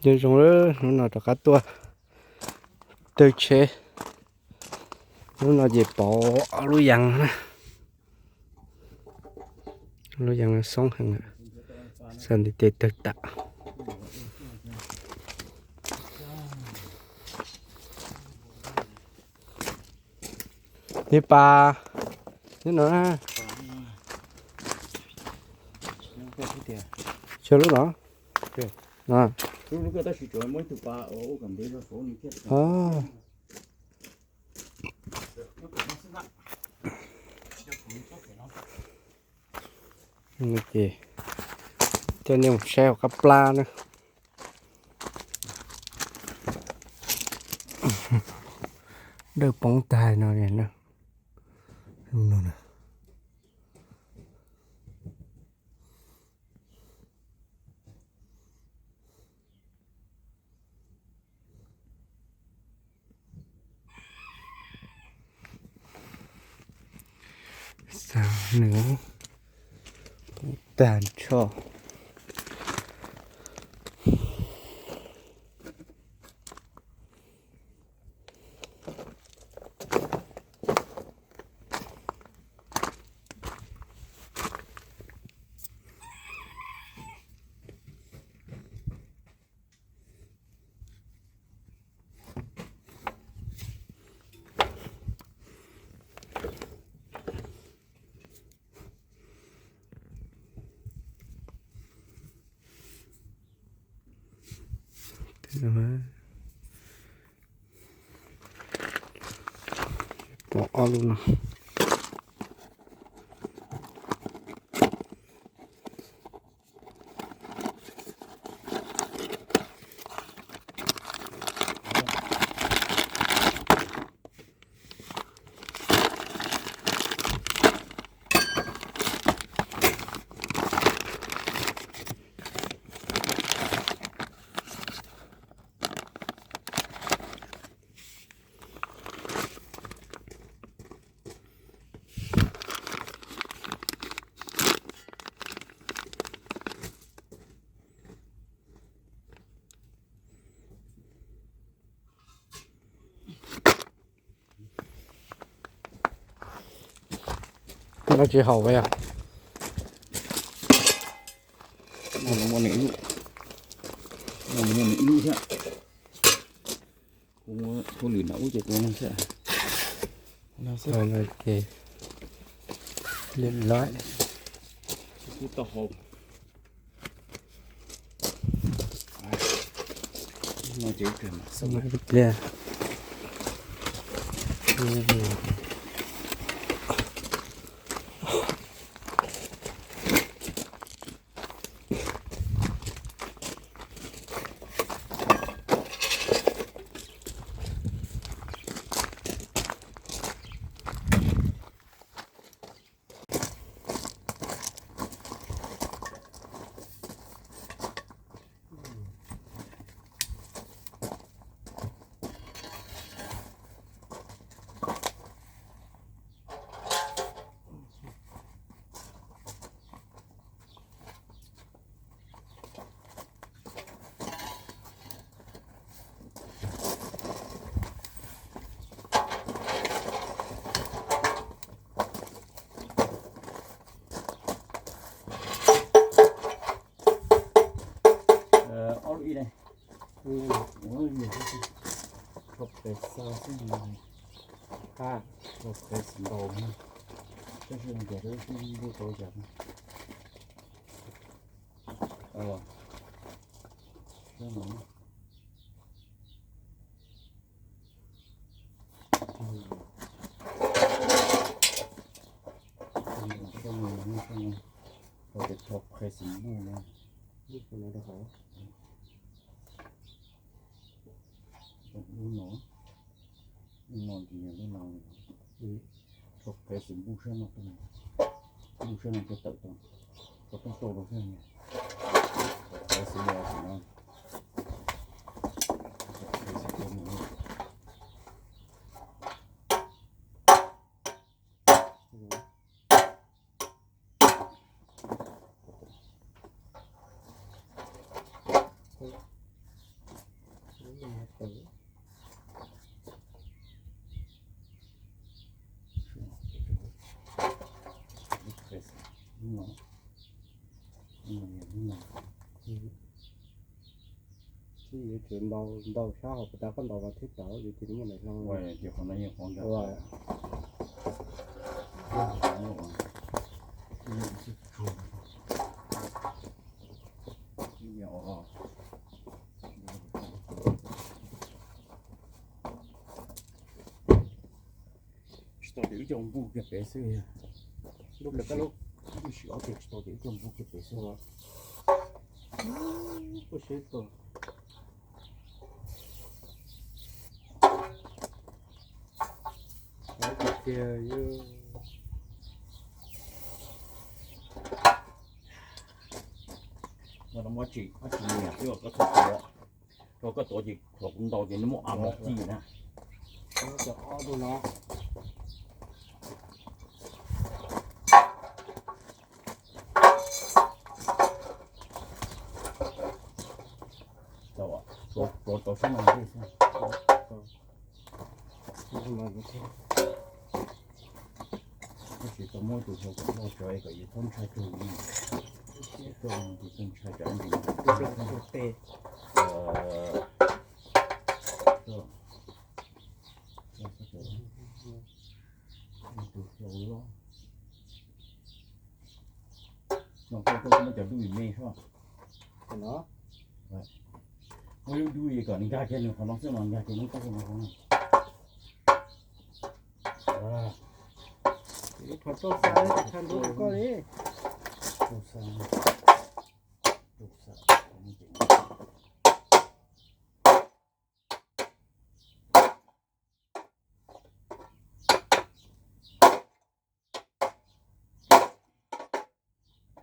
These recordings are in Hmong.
Nyob zoo, hnub no rov qab tuaj tawg tsheb. Hnub no ces pov ob lub yas na. Lub yas no xoob heev, xav ntiv tes tawg tas. Ni pas, ni no na. Tshuav lub no. Ces coj nej mus saib hauv qab plab na. Dawb poob tag no na. Xav nws tag nrho. Pov ob lub no. No tsis haum yog? Muaj nws ib lub thiab. Kuv muab hauj lwm nram ub ces kuv xav no ces liam lawm. Kuv tau hau. No ces ib pliag. Ob lub ib ne. Ua, rau pes xav xwb, rau pes ntaus na, tab sis tias lub sib npuj tau cas. Rau pes tso pes xav npuj na. Lub no, lub no ces yog lub no, tso pes xav npuj sab no, npuj sab no rau tawm tau, rau tau tau rau thiab. Pes xav npuj no. Twb yuav tsum ntaus sab hauv puas tas koj ntaus los thiab tau, yuav cia li muaj daim hlau. Ces qhov no yeej qhov ncaj. Tsis tau tias wb coj npuj kiag pem xwb. Lub, lub siv ob tiag tsis tau tias wb coj npuj kiag pem xwb. Kuj siv tus tiag tiag. Muaj tsis, muaj tsis nyiam twb kom koj tuav, rau koj tuav ces thaum kuv ntaus ces nws muaj a mos txij na. Tuav tau sab no xwb. Tab sis tau muab tus hluas kom loj tso es kom yus txhob ntshai raug li, koj tus txhob ntshai tsam tus tes. Tus hluas loj. No koj, koj muab cov dub me soj. Muab lub dub kom nws nkag kiag nws qhov no xwb mas nkag kiag lub taub hau no. Rau xa, rau xa rau koj li. Rau xa, rau xa.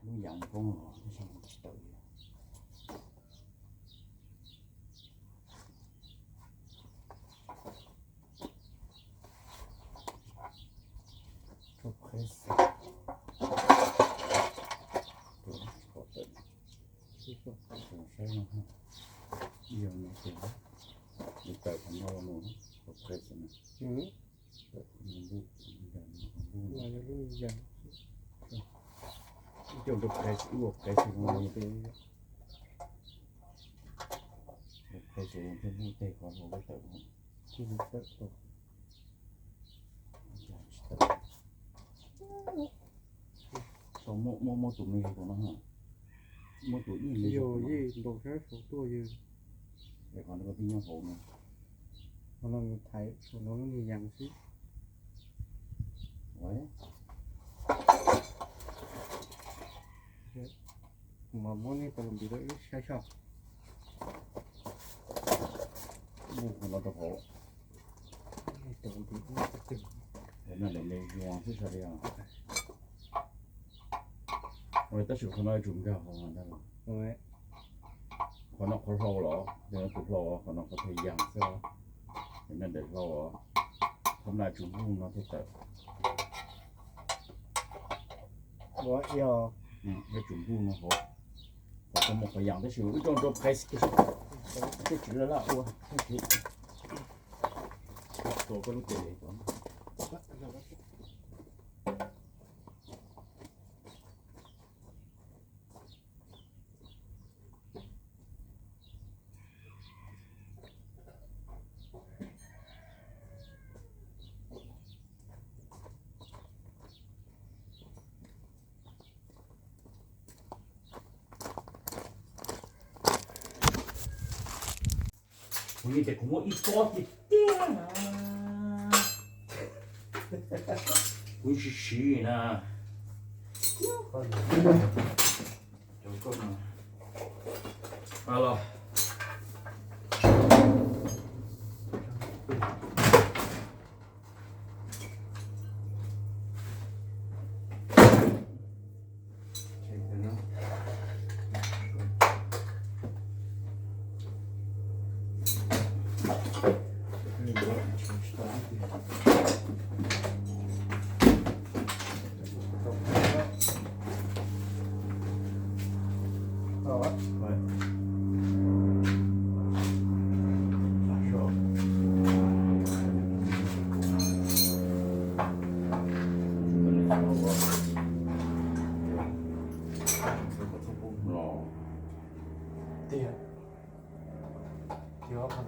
Lub yam koob los tsis tawm li. Saib no, yog no ces tawm qhov no los, qhov qheb xwb na. Coj rau qheb xwb, ua qheb xwb, ua qheb xwb, thiaj muaj tej qhov no tawm. Tsis tau. Tau muab, muab, muab tus me tus no, muab tus ib me yog yeej ntaus sab saud tuaj yog. Es qhov no koj twb nyob hauv no. Qhov no thaiv saum no lub niag yas xwb. Mas muab nej tau ntiv rau wb saib soj. Mus qhov no rau hauv. Qhov no lawm me zuag xwb sawv daws. Tab sis qhov no yuav tsum nkag hauv ntag. Qhov no qhov hlau los, tus hlau, qhov no qhov thaj yas xwb. Qhov no daim hlau os, qhov no tsum npuj no thiaj tawm. Yuav tsum npuj no hauv. Qhov tau mus qhov yas tab sis wb tso rau qhais, tej tswv laj laj ua thiab. Tua koj lub tes. Kuv yeej tias kuv muaj ib pob tiag tiag na. Kuv siv siv na. Alo. Rau qhov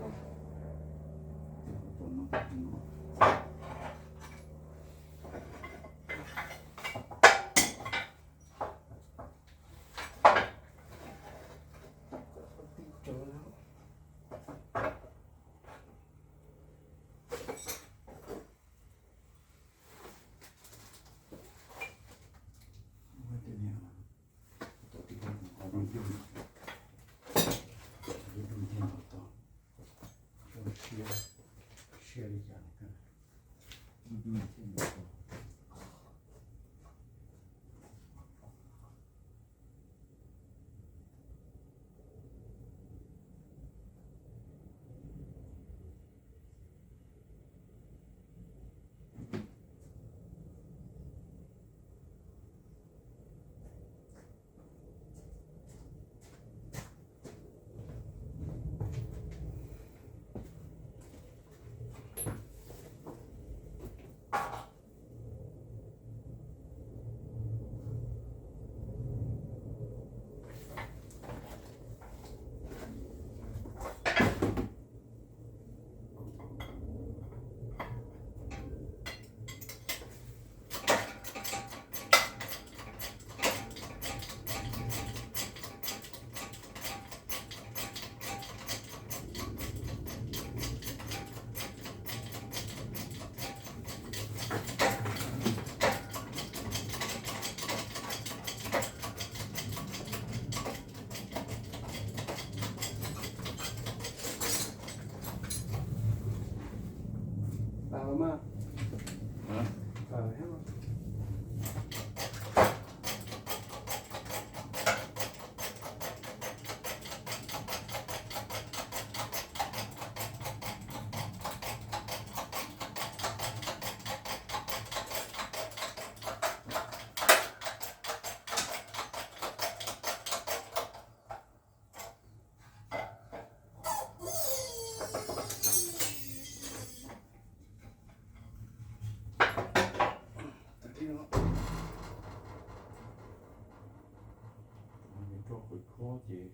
khob ces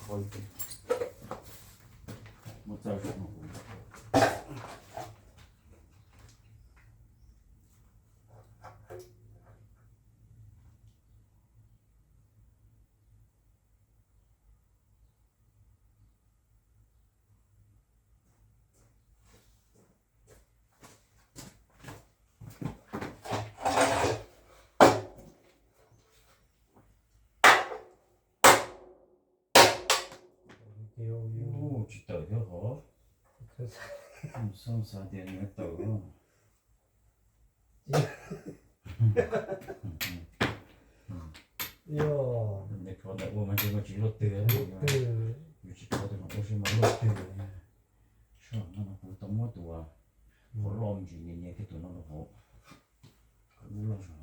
poob. Muab txawj saum no. Tsis tawm thiab hov. Xav tias nws tawm. Yog, ntawm ua mas ntshe mas tsis luaj twg, yus tsis thov tus no ua seb mas luaj twg. Sab no no kuv tau muab tus qhov loj me ntsis nias nias kiag tus no rau hauv, kom lub loj zog.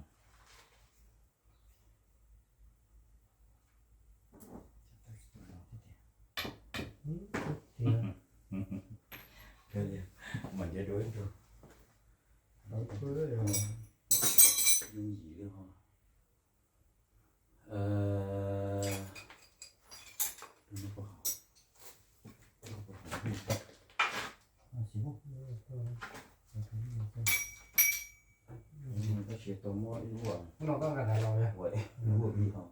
Mam ntiav dua ib tug. Yooj yim li ho. Tab sis tau muab ib lub, lub li ho.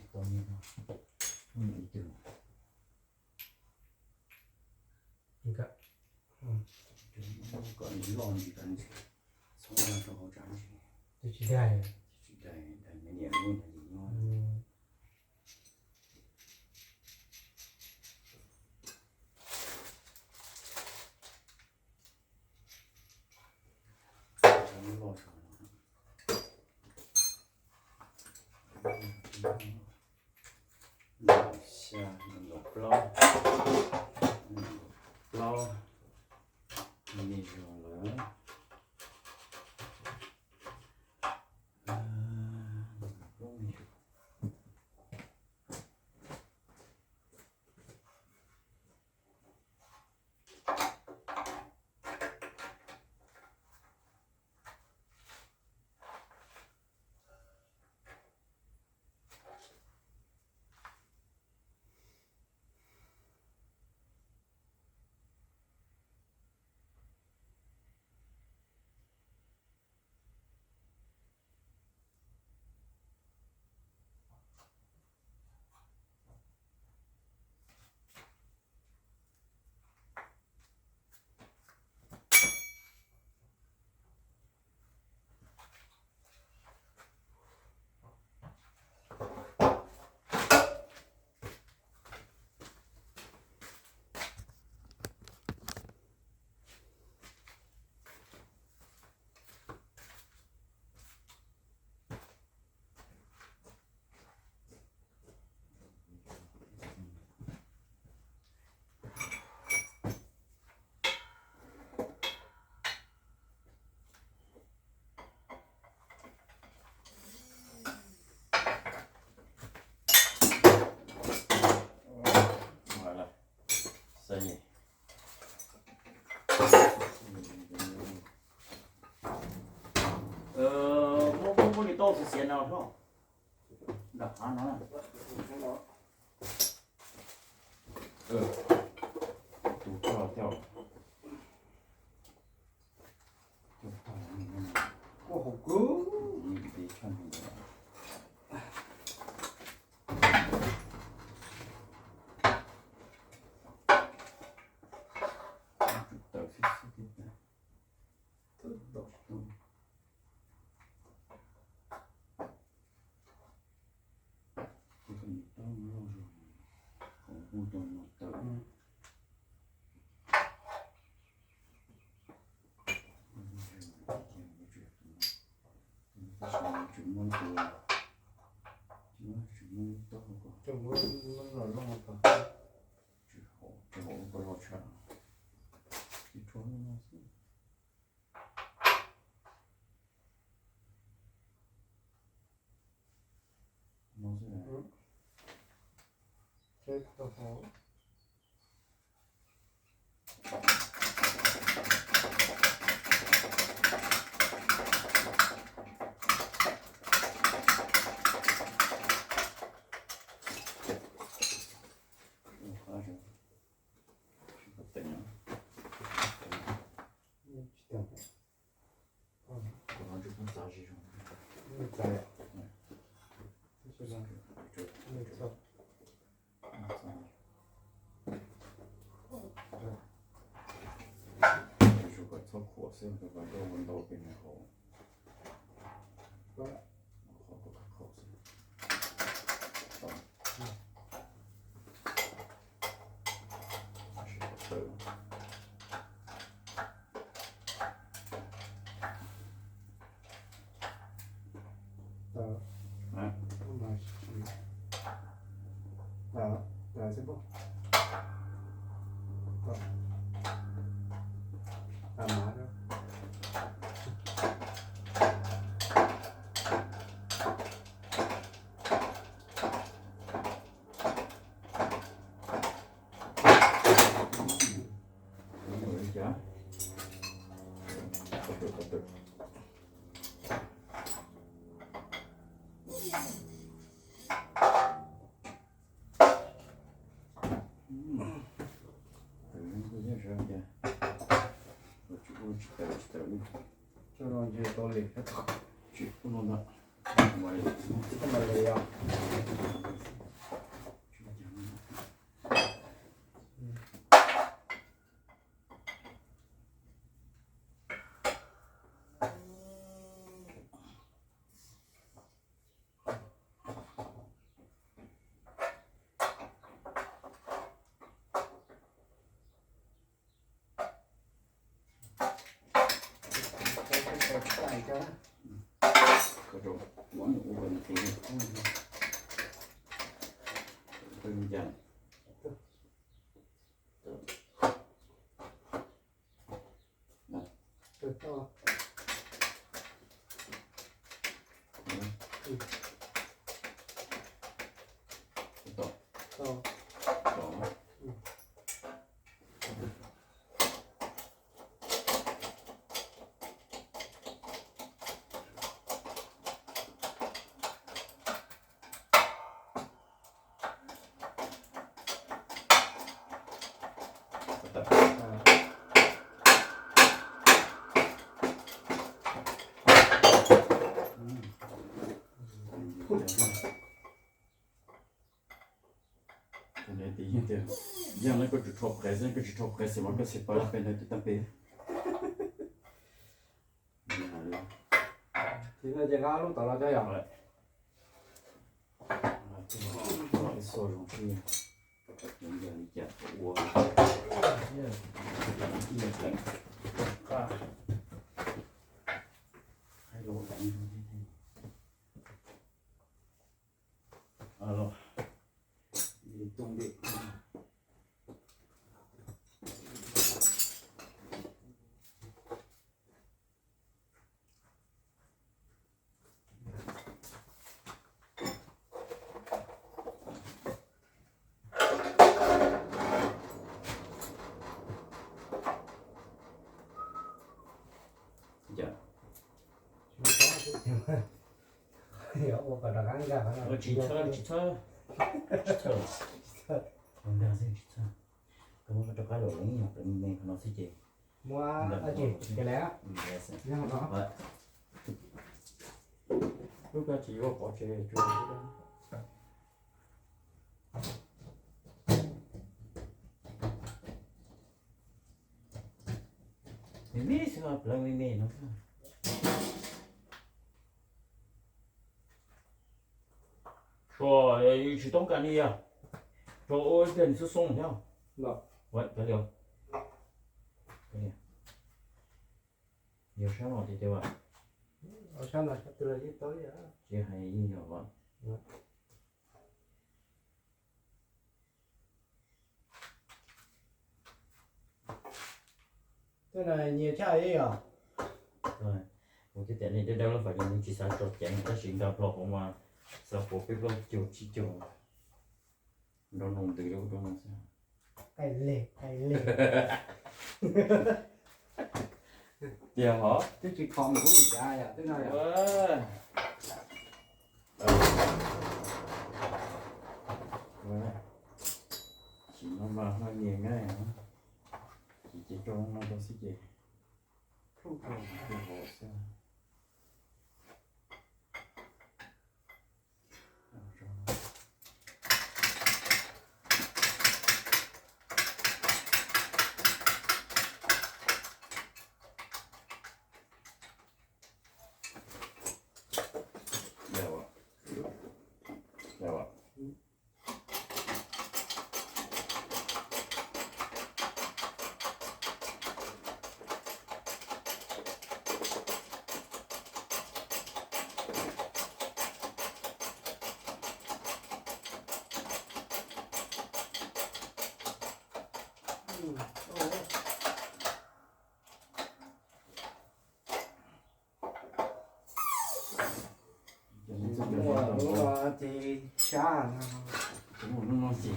Pom kiag no. Kom nws loj ntsis, txhob rau hauv tsav ntsis. Twb tsis daig, tsis daig, daig me niam lub ntawd ces nyob. Loj saud no. Nees nkaum xya, nees nkaum plaub, nees nkaum plaub. Muab, muab, muab li tau xiav xiav no, nram hav no. Tus toj thiab. Ua hauv kub. Txhob khuam xwb, rau kom nrauj ua ntau pem nws hauv. Qhov khaum xwb. Yog no koj tsis rho phev xwb, koj tsis rho phev xwb mas koj xav pab peb ntawd tus tag peb. Ces nqa lub tod los cov yom. Ib xo zoo sib, yog li cas ua ib yam teev, ib yam teev. Tsis txhawj, tsis txhawj, tsis txhawj, tsis txhawj, nkag xwb tsis txhawj. Koj muab koj rov qab los, lawv yeej yog pleev me me qhov no xwb ces. Muab dab tsi ke le? Lub koj tsis yuav pov tseg tsuas. Me me xwb, pleev me me no. Tsis toob kas ni yog, tsuas ua ib pliag nws xub xoob thiab. Yog sab no tiag tiag as. Tsis hais yeej yog as. Tej no nyias tshaj ib yom. Kuv thiaj tias nej dawb dawb lub fam ces nws tsis xav tso ceev tab sis nkag plho hauv mas xav puas peb plaub caug tsib caug nrov noo ntws rau ub rau no xwb. Qaij leg, qaij leg. Tiag hov. Twb tsis kho mus ub mus cav yom, twb no yom. Tsis no mas ho nyias nyob, ces ces rau no rau xwb ces. Muaj lub no ces sab no. Muaj lub no ces,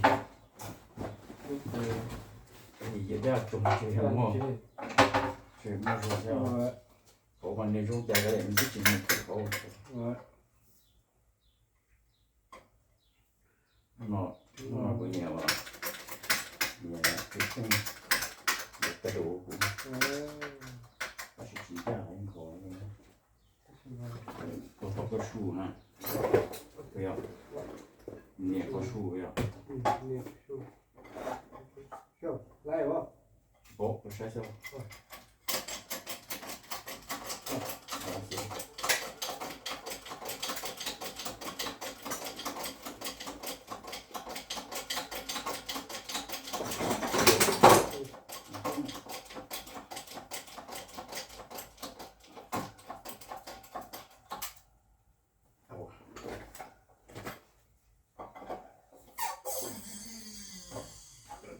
ces yawm dab tsoom tsev muaj, tsev muaj zuag thiab. Hauv mas niaj zoo cas kav liam nws twb tsis mus hauv. No, no kuv nyiam, nyiam tsis theej, nyiam kawg rau kuv, tab sis tsis ncaj nkaus. Koj tau koj su na, nyiam koj su yom. Tsis paub, koj saib xwb.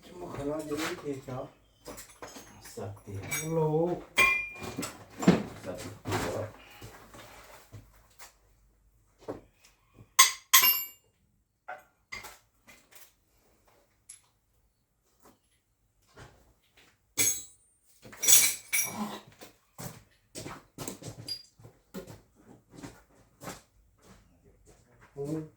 Tsis muaj qhov no ces ib ces xyov. Xav tiag. Lus. Xav tiag. Kuv